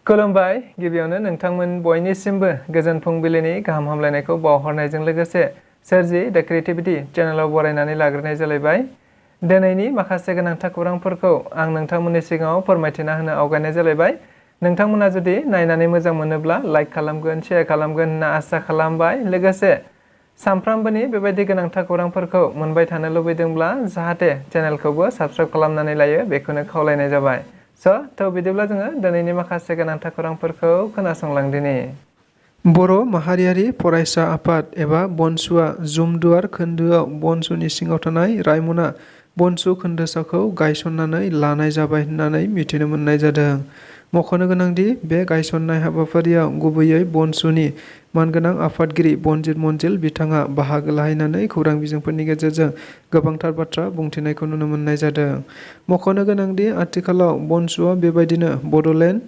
खुलुमबाय गिबियावनो नोंथांमोन बयनिसिमबो गोजोन फुंबिलिनि गाहाम हामलायनायखौ बावहरनायजों लोगोसे सोरजि द क्रिएटिविटी चेनेलाव बरायनानै लाग्रोनाय जालायबाय। दिनैनि माखासे गोनांथार खौरांफोरखौ आं नोंथांमोननि सिगाङाव फोरमायथिना होनो आवगायनाय जालायबाय। नोंथांमोना जुदि नायनानै मोजां मोनोब्ला लाइक खालामगोन, शेयार खालामगोन होनना आसा खालामबाय। लोगोसे सानफ्रामबोनि बेबायदि गोनांथार खौरांफोरखौ मोनबाय थानो लुबैदोंब्ला जाहाथे चेनेलखौबो साबस्क्राइब खालामनानै लायो बेखौनो खावलायनाय जाबाय। थ' बिदिब्ला जोङो दिनैनि माखासे गोनांथार खौरांफोरखौ खोनासंलांदिनि। बर' माहारियारि फरायसा आफाद एबा बनसुआ जुमदुवार खोन्दोआव बनसुनि सिङाव थानाय रायमना बनसु खोन्दोसाखौ गायसननानै लानाय जाबाय होननानै मिथिनो मोननाय जादों। मख'नो गोनांदि बे गायसननाय हाबाफारियाव गुबैयै बनसुनि मानगोनां आफादगिरि बनजित मन्जिल बिथाङा बाहागो लाहैनानै खौरां बिजोंफोरनि गेजेरजों गोबांथार बाथ्रा बुंथिनायखौ नुनो मोननाय जादों। मख'नो गोनांदि आथिखालाव बनसुआ बेबायदिनो बड'लेण्ड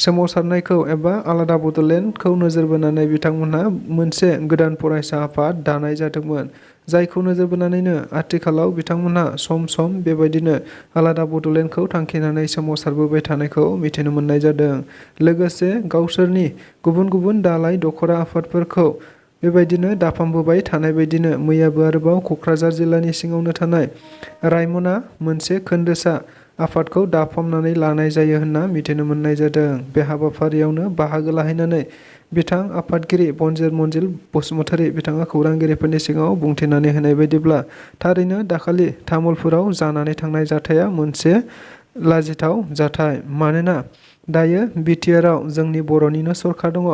सोमावसारनायखौ एबा आलादा बड'लेण्डखौ नोजोर बोनानै बिथांमोनहा मोनसे गोदान फरायसा आफाद दानाय जादोंमोन। जायखौ नोजोर बोनानैनो आथिखालाव बिथांमोनहा सम सम बेबायदिनो आलादा बड'लेण्डखौ थांखिनानै सोमावसारबोबाय थानायखौ मिथिनो मोननाय जादों। लोगोसे गावसोरनि गुबुन गुबुन दालाय दखरा आफादफोरखौ बेबायदिनो दाफामबोबाय थानाय बायदिनो मैयाबो आरोबाव क'क्राझार जिल्लानि सिङावनो थानाय रायमना मोनसे खोन्दोसा आफादखौ दाफामनानै लानाय जायो होनना मिथिनो मोननाय जादों। बे हाबाफारियावनो बाहागो लाहैनानै बिथां आफादगिरि बनजित मन्जिल बसुमतारी बिथाङा खौरांगिरिफोरनि सिगाङाव बुंथिनानै होनाय बायदिब्ला थारैनो दाखालि तामुलपुराव जानानै थांनाय जाथाया मोनसे लाजिथाव जाथाय। मानोना दायो बिटिआरआव जोंनि बर'निनो सरकार दङ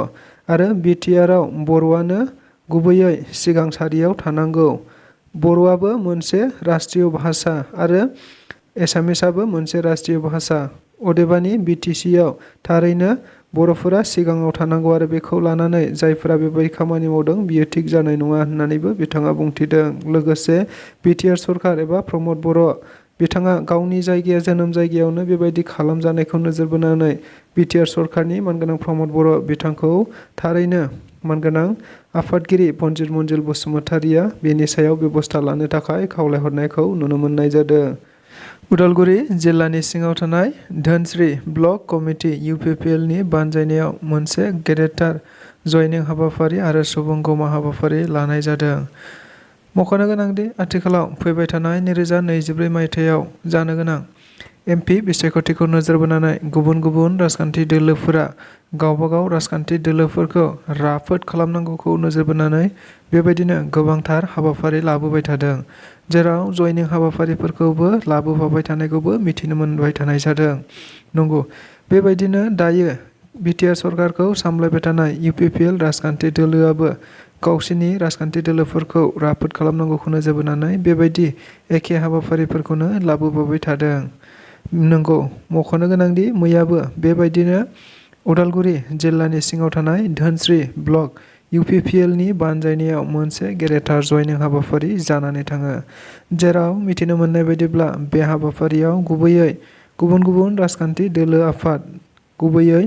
आरो बिटिआरआव बर'आनो गुबैयै सिगां सारियाव थानांगौ। बर'आबो मोनसे राष्ट्रीय भाषा आरो एसामिसआबो मोनसे राष्ट्रीय भाषा। अदेबानि बिटिसिआव थारैनो बर'फोरा सिगाङाव थानांगौ आरो बेखौ लानानै जायफोरा बेबायदि खामानि मावदों बियो थिग जानाय नङा होननानैबो बिथाङा बुंथिदों। लोगोसे बिटिआर सरकार एबा प्रमद बर' बिथाङा गावनि जायगाया जोनोम जायगायावनो बेबायदि खालामजानायखौ नोजोर बोनानै बिटिआर सरकारनि मानगोनां प्रमद बर' बिथांखौ थारैनो मानगोनां आफादगिरि बनजित मन्जिल बसुमतारीया बेनि सायाव बेबस्था लानो थाखाय खावलायहरनायखौ नुनो मोननाय जादों। उदालगुरि जिल्लानि सिङाव थानाय धोनस्री ब्लक कमिटि इउपिपिएलनि बानजायनायाव मोनसे गेदेरथार जयनिं हाबाफारि आरो सुबुंगौमा हाबाफारि लानाय जादों। मख'नो गोनांदि आथिखालाव फैबाय थानाय 2024 मायथाइयाव जानो गोनां एमपि बिसायख'थिखौ नोजोर बोनानै गुबुन गुबुन राजखान्थि दोलोफोरा गावबागाव राजखान्थि दोलोफोरखौ राफोद खालामनांगौखौ नोजोर बोनानै बेबायदिनो गोबांथार हाबाफारि लाबोबाय थादों। जेराव जयनिं हाबाफारिफोरखौबो लाबोफाबाय थानायखौबो मिथिनो मोनबाय थानाय जादों। नंगौ, बेबायदिनो दायो बिटिआर सरकारखौ सामलायबाय थानाय इउपिपिएल राजखान्थि दोलोआबो गावसिनि राजखान्थि दोलोफोरखौ राफोद खालामनांगौखौ नोजोर बोनानै बेबायदि एखे हाबाफारिफोरखौनो लाबोफाबाय थादों। नंगौ, मख'नो गोनांदि मैयाबो बेबायदिनो उदालगुरि जिल्लानि सिङाव थानाय धोनस्री ब्लक इउपिपिएलनि बानजायनायाव मोनसे गेदेरथार जयनिं हाबाफारि जानानै थाङो। जेराव मिथिनो मोननाय बायदिब्ला बे हाबाफारियाव गुबैयै गुबुन गुबुन राजखान्थि दोलो आफाद गुबैयै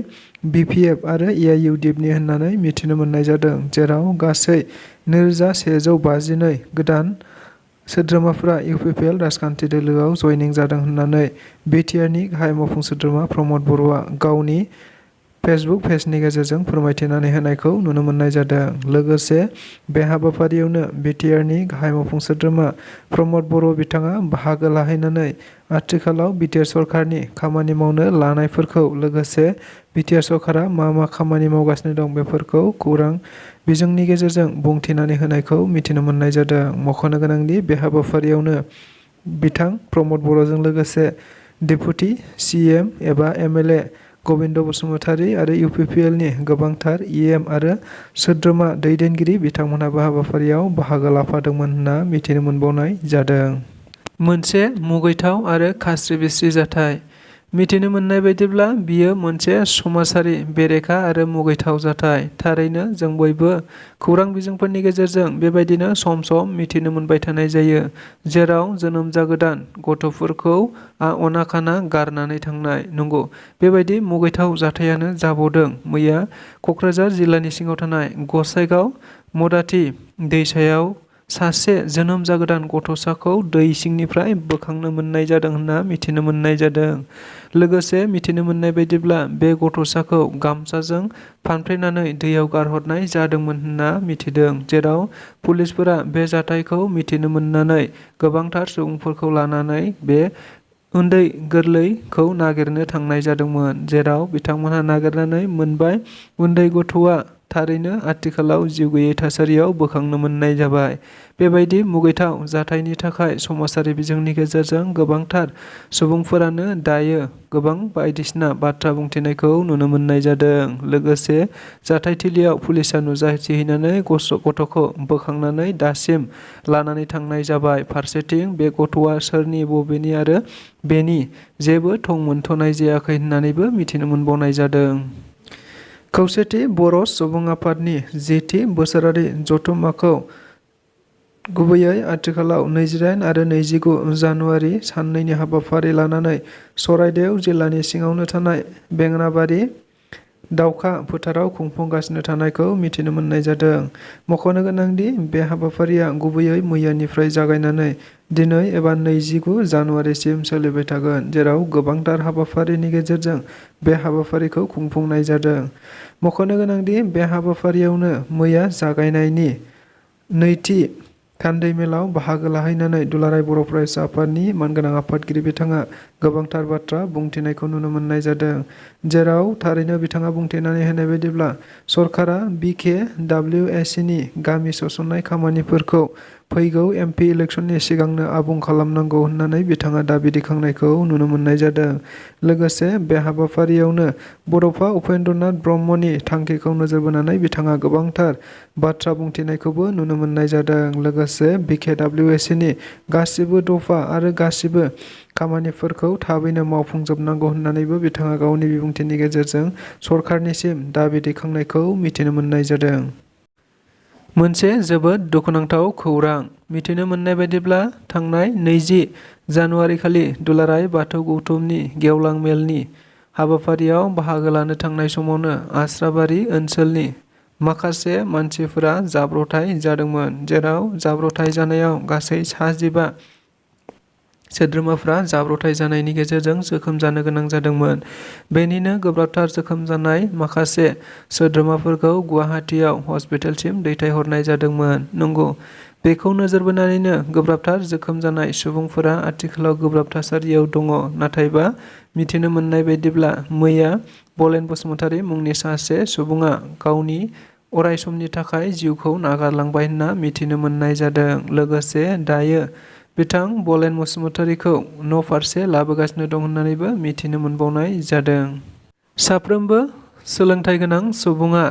बिपिएफ आरो एआइइउडिएफनि होननानै मिथिनो मोननाय जादों। जेराव गासै 2152 गोदान सोद्रोमाफोरा इउपिपिएल राजखान्थि दोलोआव जयनिं जादों होननानै बिटिआरनि गाहाय मावफुं सोद्रोमा प्रमद बर'आ गावनि फेसबुक पेजनि गेजेरजों फोरमायथिनानै होनायखौ नुनो मोननाय जादों। लोगोसे बे हाबाफारियावनो बिटिआरनि गाहाय मावफुं सोद्रोमा प्रमद बर' बिथाङा बाहागो लाहैनानै आथिखालाव बिटिआर सरकारनि खामानि मावनो लानायफोरखौ लोगोसे बिटिआर सरकारा मा मा खामानि मावगासिनो दं बेफोरखौ खौरां बिजोंनि गेजेरजों बुंथिनानै होनायखौ मिथिनो मोननाय जादों। मख'नो गोनांदि बे हाबाफारियावनो बिथां प्रमद बर'जों लोगोसे डेपुटि सिएम एबा एमएलए गबिन्द बसुमतारी आरो इउपिपिएलनि गोबांथार इएम आरो सोद्रोमा दैदेनगिरि बिथांमोनहाबो हाबाफारियाव बाहागो लाफादोंमोन होनना मिथिनो मोनबावनाय जादों। मोनसे मुगैथाव आरो खास्रि बिस्रि जाथाय। मिथिनो मोननाय बायदिब्ला बियो मोनसे समाजारि बेरेखा आरो मुगैथाव जाथाय। थारैनो जों बयबो खौरां बिजोंफोरनि गेजेरजों बेबायदिनो सम सम मिथिनो मोनबाय थानाय जायो। जेराव जोनोम जागोदान गथ'फोरखौ अनाखाना गारनानै थांनाय। नंगौ, बेबायदि मुगैथाव जाथायानो जाबावदों मैया क'क्राझार जिल्लानि सिङाव थानाय गसाइगाव मदाथि दैसायाव सासे जोनोम जागोदान गथ'साखौ दै सिंनिफ्राय बोखांनो मोननाय जादों होनना मिथिनो मोननाय जादों। लोगोसे मिथिनो मोननाय बायदिब्ला बे गथ'साखौ गामसाजों फानफ्रेनानै दैयाव गारहरनाय जादोंमोन होनना मिथिदों, जेराव पुलिसफोरा बे जाथायखौ मिथिनो मोननानै गोबांथार सुबुंफोरखौ लानानै बे उन्दै गोरलैखौ नागिरनो थांनाय जादोंमोन, जेराव बिथांमोनहा नागिरनानै मोनबाय। उन्दै गथ'आ थारैनो आथिखालाव जिउ गैयै थासारियाव बोखांनो मोननाय जाबाय। बेबायदि मुगैथाव जाथायनि थाखाय समाजारि बिजोंनि गेजेरजों गोबांथार सुबुंफोरानो दायो गोबां बायदिसिना बाथ्रा बुंथिनायखौ नुनो मोननाय जादों। लोगोसे जाथायथिलियाव पुलिसा नुजाथिहैनानै गथ'खौ बोखांनानै दासिम लानानै थांनाय जाबाय। फारसेथिं बे गथ'आ सोरनि बबेनि आरो बेनि जेबो थं मोनथ'नाय जायाखै होननानैबो मिथिनो मोनबावनाय जादों। खौसेथि बर' सुबुं आफादनि 10थि बोसोरारि जथुम्माखौ गुबैयै आथिखालाव 28 आरो 29 जानुवारि साननैनि हाबाफारि लानानै चराइदेव जिल्लानि सिङावनो थानाय बेंनाबारि दावखा फोथाराव खुंफुंगासिनो थानायखौ मिथिनो मोननाय जादों। मख'नो गोनांदि बे हाबाफारिया गुबैयै मैयानिफ्राय जागायनानै दिनै एबा 29 जानुवारिसिम सोलिबाय थागोन, जेराव गोबांथार हाबाफारिनि गेजेरजों बे हाबाफारिखौ खुंफुंनाय जादों। मख'नो गोनांदि बे हाबाफारियावनो मैया जागायनायनि नैथि थान्दै मेलाव बाहागो लाहैनानै दुलाराय बर' फरायसा आफादनि मानगोनां आफादगिरि बिथाङा गोबांथार बाथ्रा बुंथिनायखौ नुनो मोननाय जादों, जेराव थारैनो बिथाङा बुंथिनानै होनाय बायदिब्ला सरकारा BKWSनि गामि सोसननाय खामानिफोरखौ फैगौ MP इलेक्सननि सिगांनो आबुं खालामनांगौ होननानै बिथाङा दाबि दैखांनायखौ नुनो मोननाय जादों। लोगोसे बे हाबाफारियावनो बड'फा उपेन्द्रनाथ ब्रह्मनि थांखिखौ नोजोर बोनानै बिथाङा गोबांथार बाथ्रा बुंथिनायखौबो नुनो मोननाय जादों। लोगोसे BKWSनि गासिबो दफा आरो गासिबो खामानिफोरखौ थाबैनो मावफुंजोबनांगौ होननानैबो बिथाङा गावनि बिबुंथिनि गेजेरजों सरकारनिसिम दाबि दैखांनायखौ मिथिनो मोननाय जादों। मोनसे जोबोद दुखुनांथाव खौरां। मिथिनो मोननाय बायदिब्ला थांनाय 20 जानुवारिखालि दुलाराय बाथौ गौथुमनि गेवलां मेलनि हाबाफारियाव बाहागो लानो थांनाय समावनो आस्राबारि ओनसोलनि माखासे मानसिफोरा जाब्रबथाय जादोंमोन, जेराव जाब्रबथाय जानायाव गासै 15 सोद्रोमाफ्रा जाब्रबथाय जानायनि गेजेरजों जोखोम जानो गोनां जादोंमोन। बेनिनो गोब्राबथार जोखोम जानाय माखासे सोद्रोमाफोरखौ गुवाहाटीआव हस्पिटालसिम दैथायहरनाय जादोंमोन। नंगौ, बेखौ नोजोर बोनानैनो गोब्राबथार जोखोम जानाय सुबुंफोरा आथिखालाव गोब्राब थासारियाव दङ। नाथायबा मिथिनो मोननाय बायदिब्ला मैया बलेन बसुमतारी मुंनि सासे सुबुङा गावनि अरायसमनि थाखाय जिउखौ नागारलांबाय होनना मिथिनो मोननाय जादों। लोगोसे दायो बिथां बलेन बसुमतारीखौ न'फारसे लाबोगासिनो दं होननानैबो मिथिनो मोनबावनाय जादों। साफ्रोमबो सोलोंथाइ गोनां सुबुङा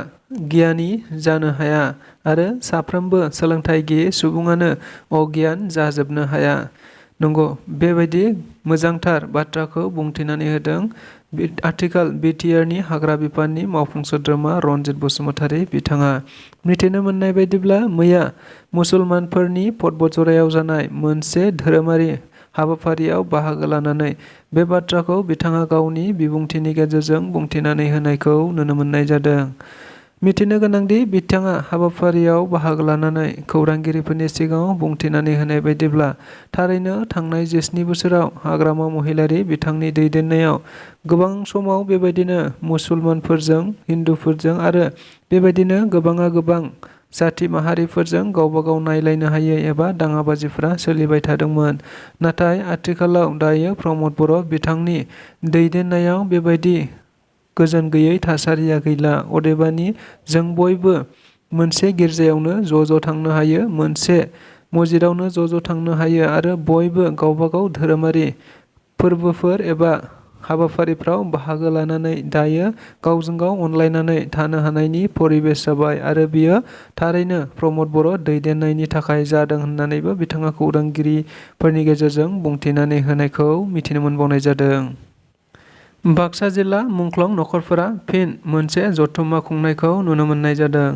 गियानि जानो हाया आरो साफ्रोमबो सोलोंथाइ गैयै सुबुङानो अगियान जाजोबनो हाया। नंगौ, बेबायदि मोजांथार बाथ्राखौ बुंथिनानै होदों आथिखाल BTRनि हाग्रा बिफाननि मावफुं सोद्रोमा रनजित बसुमतारी बिथाङा। मिथिनो मोननाय बायदिब्ला मैया मुसलमानफोरनि पदबजरायाव जानाय मोनसे धोरोमारि हाबाफारियाव बाहागो लानानै बे बाथ्राखौ बिथाङा गावनि बिबुंथिनि गेजेरजों बुंथिनानै होनायखौ नुनो मोननाय जादों। मिथिनो गोनांदि बिथाङा हाबाफारियाव बाहागो लानानै खौरांगिरिफोरनि सिगाङाव बुंथिनानै होनाय बायदिब्ला थारैनो थांनाय 17 बोसोराव हाग्रामा महिलारी बिथांनि दैदेननायाव गोबां समाव बेबायदिनो मुसलमानफोरजों, हिन्दुफोरजों आरो बेबायदिनो गोबाङा गोबां जाथि माहारिफोरजों गावबा गाव नायलायनो हायै एबा दाङाबाजिफोरा सोलिबाय थादोंमोन। नाथाय आथिखालाव दायो प्रमद बर' बिथांनि दैदेननायाव बेबायदि गोजोन गैयै थासारिया गैला। अदेबानि जों बयबो मोनसे गिर्जायावनो ज' थांनो हायो, मोनसे मस्जिदावनो ज' थांनो हायो आरो बयबो गावबा गाव धोरोमारि फोरबोफोर एबा हाबाफारिफ्राव बाहागो लानानै दायो गावजों गाव अनलायनानै थानो हानायनि परिबेस जाबाय आरो बियो थारैनो प्रमद बर' दैदेननायनि थाखाय जादों होननानैबो बिथाङा खौरांगिरिफोरनि गेजेरजों बुंथिनानै होनायखौ मिथिनो मोनबावनाय जादों। बाक्सा जिल्ला मुंख्लं नखरफोरा फिन मोनसे जथुम्मा खुंनायखौ नुनो मोननाय जादों।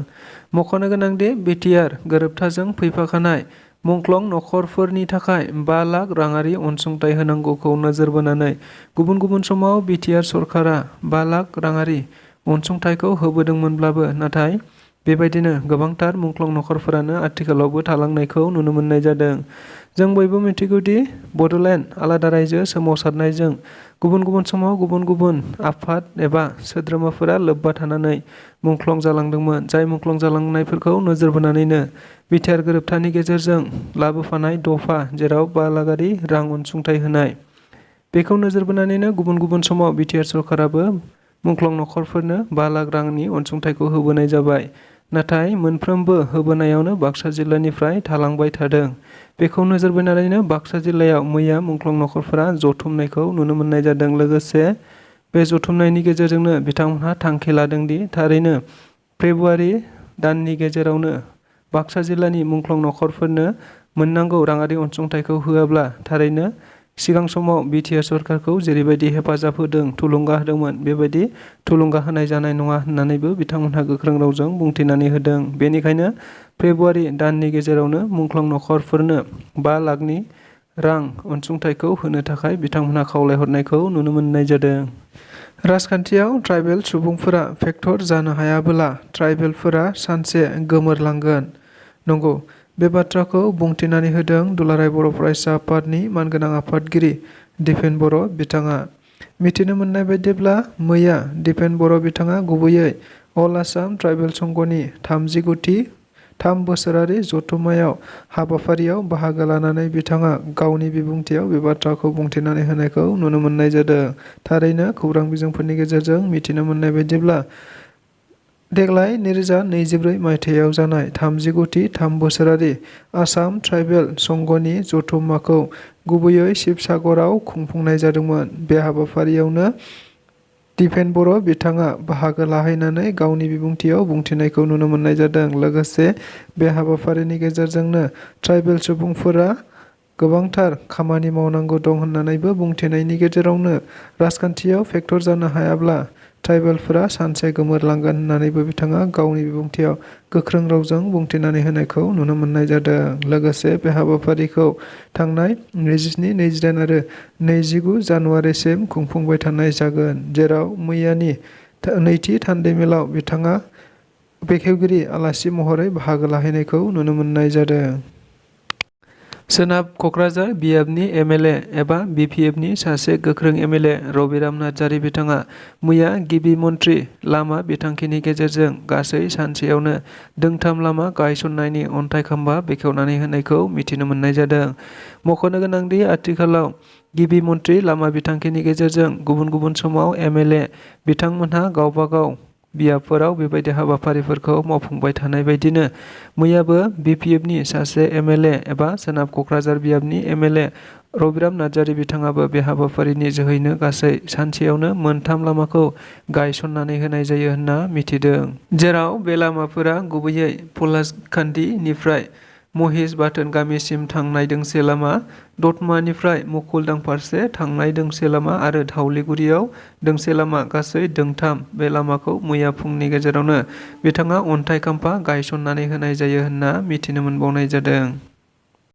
मख'नो गोनांदि BTR गोरोबथाजों फैफाखानाय मुंख्लं नखरफोरनि थाखाय 5 लाख राङारि अनसुंथाइ होनांगौखौ नोजोर बोनानै गुबुन गुबुन समाव BTR सरकारा 5 लाख राङारि अनसुंथाइखौ होबोदोंमोनब्लाबो नाथाय बेबायदिनो गोबांथार मुंख्लं नखरफोरानो आथिखालावबो थालांनायखौ नुनो मोननाय जादों। जों बयबो मिथिगौदि बड'लेण्ड आलादा रायजो सोमावसारनायजों गुबुन गुबुन समाव गुबुन गुबुन आफाद एबा सोद्रोमाफोरा लोब्बा थानानै मुंख्लं जालांदोंमोन। जाय मुंख्लं जालांनायफोरखौ नोजोर बोनानैनो बिटिआर गोरोबथानि गेजेरजों लाबोफानाय दफा जेराव बालागारि रां अनसुंथाइ होनाय, बेखौ नोजोर बोनानैनो गुबुन गुबुन समाव बिटिआर सरकाराबो मुंख्लं नखरफोरनो 5 लाख रांनि अनसुंथाइखौ होबोनाय जाबाय। नाथाय मोनफ्रोमबो होबोनायावनो बाक्सा जिल्लानिफ्राय थालांबाय थादों। बेखौ नोजोर बोनानैनो बाक्सा जिल्लायाव मैया मुंख्लं नखरफोरा जथुमनायखौ नुनो मोननाय जादों। लोगोसे बे जथुमनायनि गेजेरजोंनो बिथांमोनहा थांखि लादोंदि थारैनो फेब्रुवारि दाननि गेजेरावनो बाक्सा जिल्लानि मुंख्लं नखरफोरनो मोननांगौ राङारि अनसुंथाइखौ होआब्ला थारैनो सिगां समाव बिटिआर सरकारखौ जेरैबायदि हेफाजाब होदों, थुलुंगा होदोंमोन, बेबायदि थुलुंगा होनाय जानाय नङा होननानैबो बिथांमोनहा गोख्रों रावजों बुंथिनानै होदों। बेनिखायनो फेब्रुवारि दाननि गेजेरावनो मुंख्लं नखरफोरनो 5 लाखनि रां अनसुंथाइखौ होनो थाखाय बिथांमोनहा खावलायहरनायखौ नुनो मोननाय जादों। राजखान्थियाव ट्राइबेल सुबुंफोरा फेक्टर जानो हायाबोला ट्राइबेलफोरा सानसे गोमोरलांगोन। नंगौ, बे बाथ्राखौ बुंथिनानै होदों दुलाराय बर' फरायसा आफादनि मानगोनां आफादगिरि दिपेन बर' बिथाङा। मिथिनो मोननाय बायदिब्ला मैया दिपेन बर' बिथाङा गुबैयै अल आसाम ट्राइबेल संघनि 39थि 3 बोसोरारि जथुम्मायाव हाबाफारियाव बाहागो लानानै बिथाङा गावनि बिबुंथियाव बे बाथ्राखौ बुंथिनानै होनायखौ नुनो मोननाय जादों। थारैनो खौरां बिजोंफोरनि गेजेरजों मिथिनो मोननाय बायदिब्ला देग्लाय 2024 मायथाइयाव जानाय 39थि 3 बोसोरारि आसाम ट्राइबेल संघनि जथुम्माखौ गुबैयै शिबसागराव खुंफुंनाय जादोंमोन। बे हाबाफारियावनो दिपेन बर' बिथाङा बाहागो लाहैनानै गावनि बिबुंथियाव बुंथिनायखौ नुनो मोननाय जादों। लोगोसे बे हाबाफारिनि गेजेरजोंनो ट्राइबेल सुबुंफोरा गोबांथार खामानि मावनांगौ दं होननानैबो बुंथिनायनि गेजेरावनो राजखान्थियाव फेक्टर जानो हायाब्ला ट्राइबेलफोरा सानसे गोमोरलांगोन होननानैबो बिथाङा गावनि बिबुंथियाव गोख्रों रावजों बुंथिनानै होनायखौ नुनो मोननाय जादों। लोगोसे बे हाबाफारिखौ थांनाय 27, 28 आरो 29 जानुवारिसिम खुंफुंबाय थानाय जागोन। जेराव मैयानि नैथि थान्दै मेलाव बिथाङा बेखेवगिरि आलासि महरै बाहागो लाहैनायखौ नुनो मोननाय जादों। सोनाब कक्राझार बियाबनि एमएलए एबा बिपिएफनि सासे गोख्रों एमएलए रबिराम नार्जारी बिथाङा मैया गिबि मन्थ्रि लामा बिथांखिनि गेजेरजों गासै सानसेयावनो दोंथाम लामा गायसननायनि अन्थाइ खाम्फा बेखेवनानै होनायखौ मिथिनो मोननाय जादों। मख'नो गोनांदि आथिखालाव गिबि मन्थ्रि लामा बिथांखिनि गेजेरजों गुबुन गुबुन समाव एमएलए बिथांमोनहा गावबा गाव बियाबफोराव बेबायदि हाबाफारिफोरखौ मावफुंबाय थानाय बायदिनो मैयाबो बिपिएफनि सासे एमएलए एबा सोनाब कक्राझार बियाबनि एमएलए रबिराम नार्जारी बिथाङाबो बे हाबाफारिनि जोहैनो गासै सानसेयावनो मोनथाम लामाखौ गायसननानै होनाय जायो होनना मिथिदों। जेराव बे लामाफोरा गुबैयै पलासखान्दिनिफ्राय महिष बाथोन गामिसिम थांनाय दोंसे लामा, दतमानिफ्राय मुकुलदां फारसे थांनाय दोंसे लामा आरो धावलिगुरियाव दोंसे लामा गासै दोंथाम बे लामाखौ मैया फुंनि गेजेरावनो बिथाङा अन्थाइ खाम्फा गायसननानै होनाय जायो होनना मिथिनो मोनबावनाय जादों।